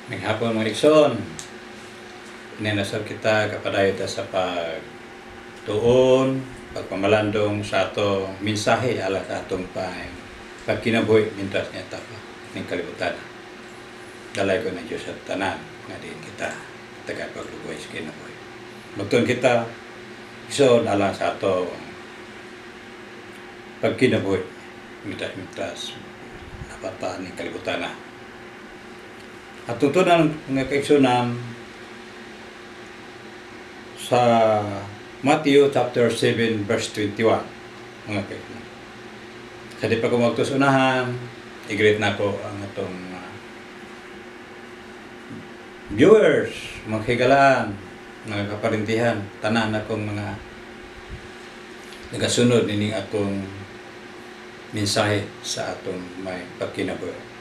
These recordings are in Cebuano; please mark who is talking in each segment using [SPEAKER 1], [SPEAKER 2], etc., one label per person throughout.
[SPEAKER 1] Maayong hapon, mga igsoon. Ninasal kita kapadayon ta sa pagtuon, pagpamalandong sa atong mensahe ala sa atong pagkinabuhi mintras niya pa ning kalibutan. Dalay ko ng Diyos at tanan nga diin kita taga paglugoy sa kinabuhi. Magtuon kita, igsoon, alang sa atong pagkinabuhi mintras napata ning kalibutan na. At tutunan, mga kaigsunan, sa Matthew chapter 7 verse 21, mga kaigsunan. Sa di pa ko magtusunahan, i-greet na ko ang atong viewers, mga higalaan, mga kaparintihan, tanan akong mga nagasunod nining akong mensahe sa atong may pagkinabuhi.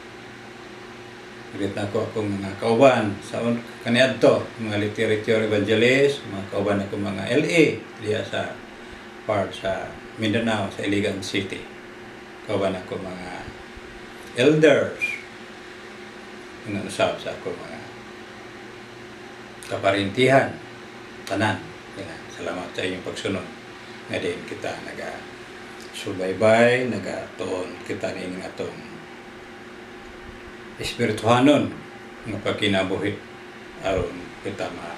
[SPEAKER 1] Greet na ko akong mga kauban sa kaniadto, mga literature evangelist, mga kauban akong mga LA diya sa part sa Mindanao, sa Iligan City. Kauban ako mga elders, mga usab sa akong mga kaparintihan, tanan. Yan. Salamat sa inyong pagsunod. Nga din kita naga subaybay, nagatuon kita niining atong espirituhanon nga pagkinabuhi aron kita ma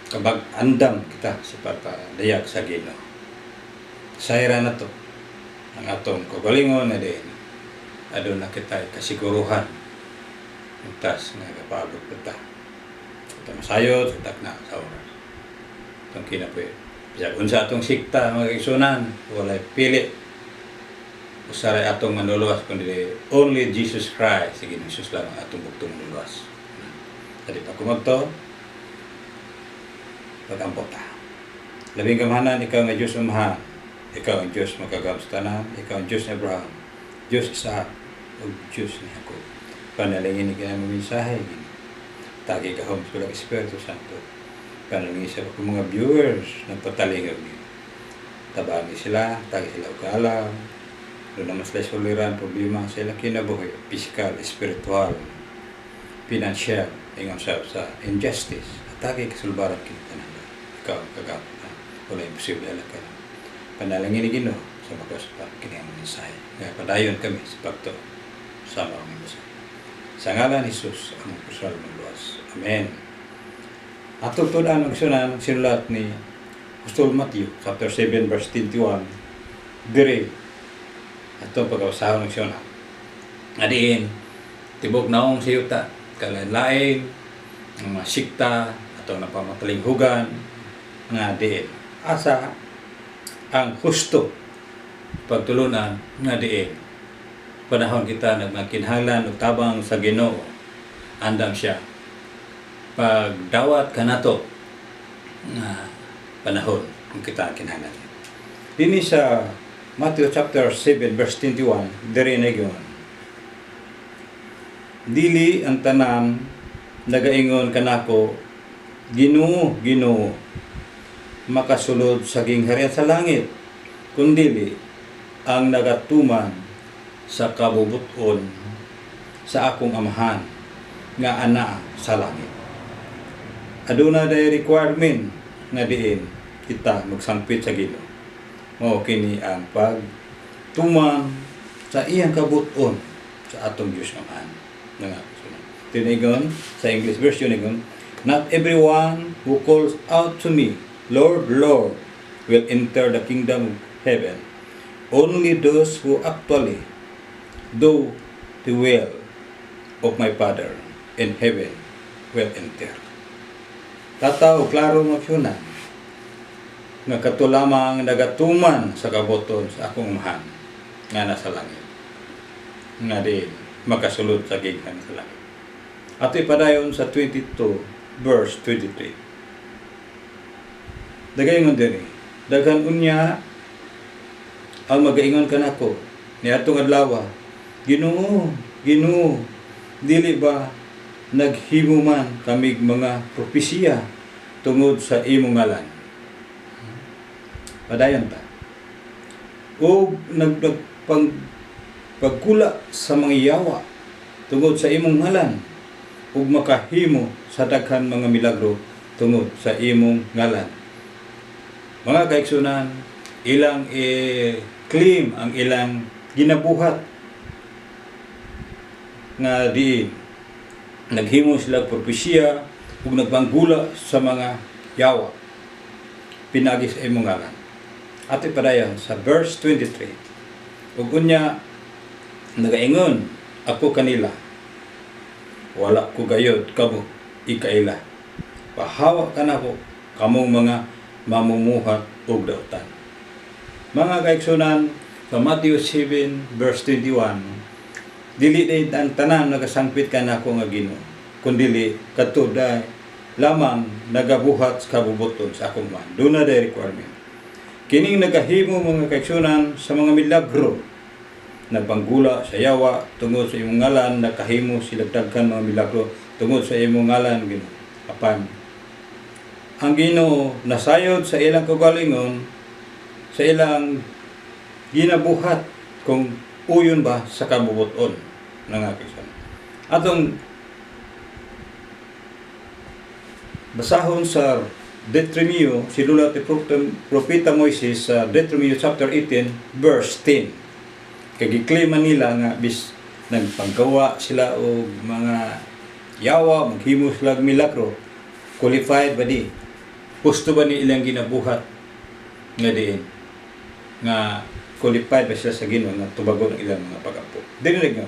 [SPEAKER 1] kabag andam kita sa pagpadayag sa Ginoo. Sayra na to ang atong kaugalingon na din aduna kita kasiguruhan tas nga kapaabot kita. Kita masayod sa takna sa oras. Itong kinabuhi. Bisag unsa atong sikta, mga kaigsunan, walay pili. Usaray atong manluluwas kundi only Jesus Christ. Sige, Jesus lang ang atong bugtong manluluwas. Dali pa kumagto, pag-ampo ta. Labing gamhanan, ikaw nga Diyos Amahan, ikaw ang Diyos makagahom sa tanan, ikaw ang Diyos ni Abraham, Diyos Isaac, ug Diyos ni Jacob. Panalangin ni kinamang mensahe, tagi gahom sa Balaang Espiritu Santo. Panalangin sa akong mga viewers, nagpatalingag niyo. Tabangi sila, tagi sila og kaalam, doon naman sila suliran problema sa ilang kinabuhi, physical, spiritual, financial, ingon sa injustice. At tagi kasulbaran kita na. Ikaw ang kagapit na. Wala imposible ala ka. Panalangin ni Ginoo sa makos pa kini ang mensahe. Kaya padayon kami sa pagtuo sa mga mensahe. Sa ngalan ni Jesus, ang personal luwas. Amen. Atong tudan ang sunan sinulat ni Apostol Matthew, chapter 7, verse 21. Dire, atong pag-usahon ng siyona. Adiin, tibok naong siyuta, kalain-lain, ang mga sikta, atong napamatalinghugan, nga diin. Asa ang husto pagtulunan nga diin. Panahon kita nagmakinahanglan og tabang sa Ginoo, andam siya pagdawat kanato nga panahon kung kita kinahanglan. Dini sa Matthew chapter 7 verse 21, diri na yun. "Dili ang tanan nagaingon kanako, 'Ginoo, Ginoo,' makasulod sa gingharian sa langit, kundili ang nagatuman sa kabubuton sa akong Amahan nga ana sa langit." Aduna day requirement nga diin kita magsangpit sa Ginoo. Mao kini ang pagtuman sa iyang kabuton sa atong Diyos Amahan. Nga tinigon sa English version ingon, "Not everyone who calls out to me, 'Lord, Lord,' will enter the kingdom of heaven. Only those who actually do the will of my Father in heaven will enter." Tataw, klaro magsuna nga kato lamang nagatuman sa kabuton sa akong Amahan nga nasa langit nga di makasulod sa gingharian sa langit. Ato ipadayon sa 22 verse 23. Nagaingon diri, "Daghan unya ang magaingon kanako niadtong adlaw, 'Ginoo, Ginoo, dili ba naghimo man kamig mga propesiya tungod sa imong ngalan?'" Padayon ta. "O nagpang pagkula sa mga yawa tungod sa imong ngalan?" ug makahimo sa daghan mga milagro tungod sa imong ngalan?" Mga kaigsunan, ilang i-claim ang ilang ginabuhat nga diin naghimo sila propesya ug nagbanggula sa mga yawa pinagi sa imong ngalan. Ato padayon sa verse 23. "Ug unya nagaingon ako kanila, 'Wala ko gayod kamo ikaila. Pahawa kanako, kamong mga mamumuhat og dautan.'" Mga kaigsunan, sa Matthew 7 verse 21, dili din ang tanan nagasangpit kanako nga Ginoo, kundili kadto day lamang nagabuhat sa kabubuton sa akong Amahan. Duna day requirement. Kining nagahimo, mga kaigsunan, sa mga milagro, nagbanggula sa yawa tungod sa imong ngalan, nakahimo sila daghan mga milagro tungod sa imong ngalan, Ginoo. Apan ang Ginoo nasayod sa ilang kaugalingon, sa ilang ginabuhat, kung uyon ba sa kabubuton ng aking. Atong basahon sa Deuteronomio, sinulat ni Propeta Moises sa Deuteronomio chapter 18 verse 10. Kay giklima nila nga bis nagpanggawa sila og mga yawa, maghimo sila og milagro, qualified ba di? Husto ba ni ilang ginabuhat nga diin? Nga qualified ba sila sa Ginoo nga tubagon ang ilang mga pag-ampo? Dili nga.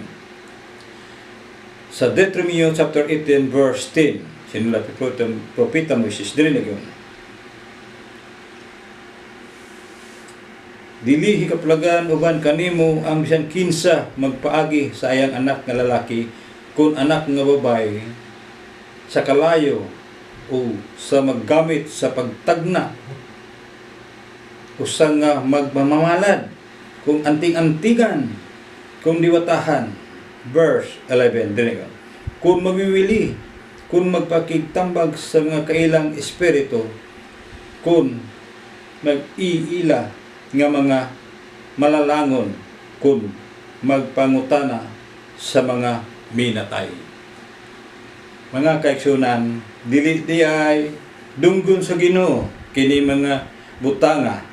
[SPEAKER 1] Sa Deuteronomio chapter 18 verse 10, sinulat ni Propeta Moises, dili na yun. "Dili hikaplagan uban kanimo ang bisan kinsa magpaagi sa iyang anak nga lalaki kon anak nga babae sa kalayo o sa maggamit sa pagtagna usa nga magmamamalad kung anting-antigan kung diwatahan." Verse 11 dili ka. "Kung magwiwili, kung magpakigtambag sa mga kailang espiritu, kung mag-iila nga mga malalangon, kung magpangutana sa mga minatay." Mga kaigsunan, dili di ay dunggon sa Ginoo kini mga butanga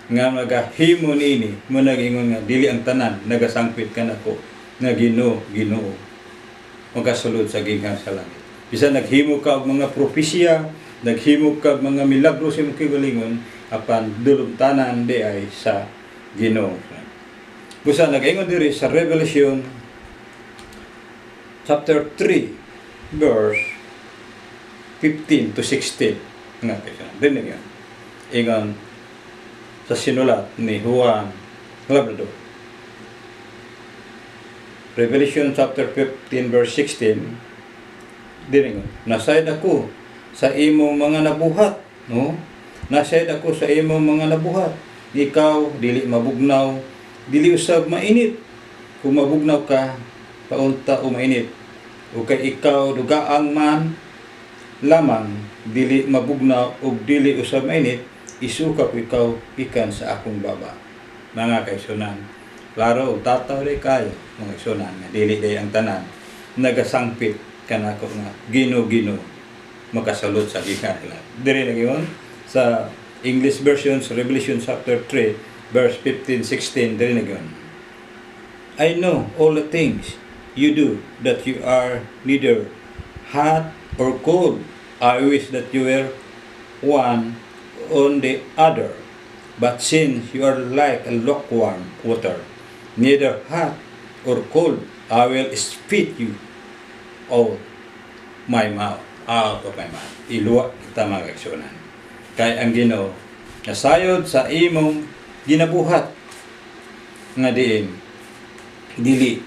[SPEAKER 1] nga magahimo niini mo nagingon nga dili ang tanan nagasangpit kanako nga "Ginoo, Ginoo" makasulod sa gingharian sa langit. Bisan naghimo ka og mga propesya, naghimo ka og mga milagro sa imong kaugalingon, apan dulumtanan di ay sa Ginoo. Busa nagaingon diri sa Revelation chapter 3 verse 15 to 16 nga kaysa. Dinig yan. Ingon sa sinulat ni Juan Labrador. Revelation chapter 15 verse 16, dinig, "Nasayod ako sa imong mga nabuhat," no? "Nasayod ako sa imong mga nabuhat. Ikaw dili mabugnaw, dili usab mainit. Kung mabugnaw ka, paunta o mainit. O kay ikaw dugaang man lamang, dili mabugnaw ug dili usab mainit, isuka ko ikaw gikan sa akong baba." Mga kaigsunan, klaro ug tataw di kayo, mga kaigsunan, nga dili day ang tanan nagasangpit kanako nga "Ginoo, Ginoo" makasulod sa gingharian. Diri na gyud sa English version sa Revelation chapter 3 verse 15 16, diri na gyud. "I know all the things you do, that you are neither hot or cold. I wish that you were one or the other. But since you are like a lukewarm water, neither hot or cold, I will spit you out my mouth, out of my mouth." Iluwa kita, mga kaigsunan. Kay ang Ginoo nasayod sa imong ginabuhat nga diin dili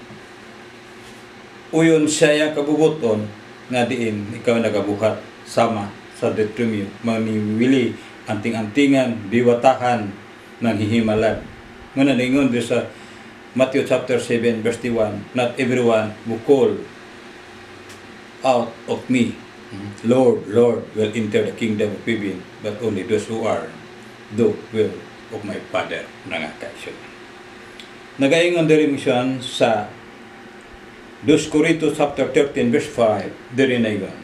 [SPEAKER 1] uyon siya kabubuton nga diin ikaw nagabuhat sama sa Deuteronomio, maniwili, anting-antingan, diwatahan, nanghihimalad. Nga naningon di sa Matthew chapter 7 verse 1, "Not everyone who call out of me, 'Lord, Lord,' will enter the kingdom of heaven, but only those who are do will of my Father." Nangakaisyon. Nagaingon diri misyon sa 2 Corinto chapter 13 verse 5, diri na ingon.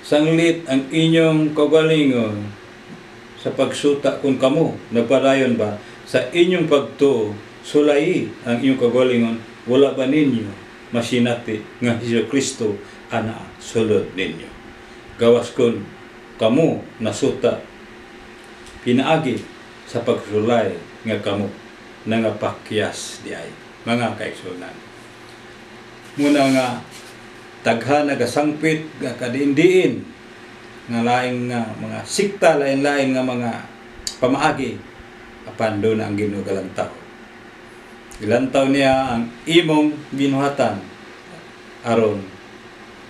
[SPEAKER 1] Sanglit ang inyong kaugalingon sa pagsuta kung kamo nagpadayon ba sa inyong pagtuo, sulayi ang inyong kaugalingon, wala ba ninyo masinati nga Hesus Kristo ana sulod ninyo? Gawas kun kamo nasuta pinaagi sa pagsulay nga kamo nangapakyas diay, mga kaigsuonan. Muna nga daghan nagasangpit nga kadiin-diin nga laing nga mga sikta, lain-lain nga mga pamaagi, apan duna ang Ginoo galantaw. Gilantaw niya ang imong ginuhatan aron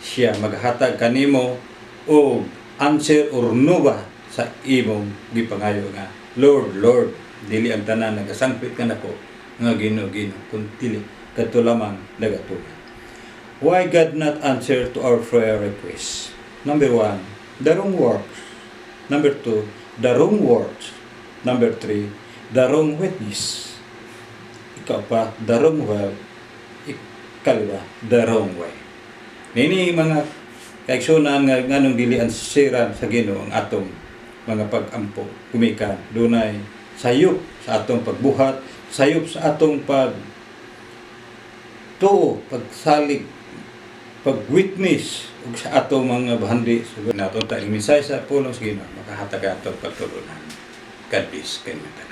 [SPEAKER 1] siya maghatag kanimo og answer or nuba sa imong gipangayo nga, "Lord, Lord, dili ang tanan nagasangpit kanako nga Ginoo, Ginoo, kun dili kadto lamang nagatuman." Why God not answer to our prayer requests? Number one, the wrong works. Number two, the wrong words. Number three, the wrong witness. Ikaupat, the wrong wealth. Ikalima, the wrong way. Nini, mga kaigsuonan, nga nganong dili ansiran sa Ginoo ang atong mga pag-ampo gumikan dunay sayop sa atong pagbuhat, sayop sa atong pag tuo, pagsalig, pag-witness ug sa atong mga bahandi. So, nato ta mensahe sa pulong sa Ginoo makahatag atong pagtulunan. God bless kaninyong tanan.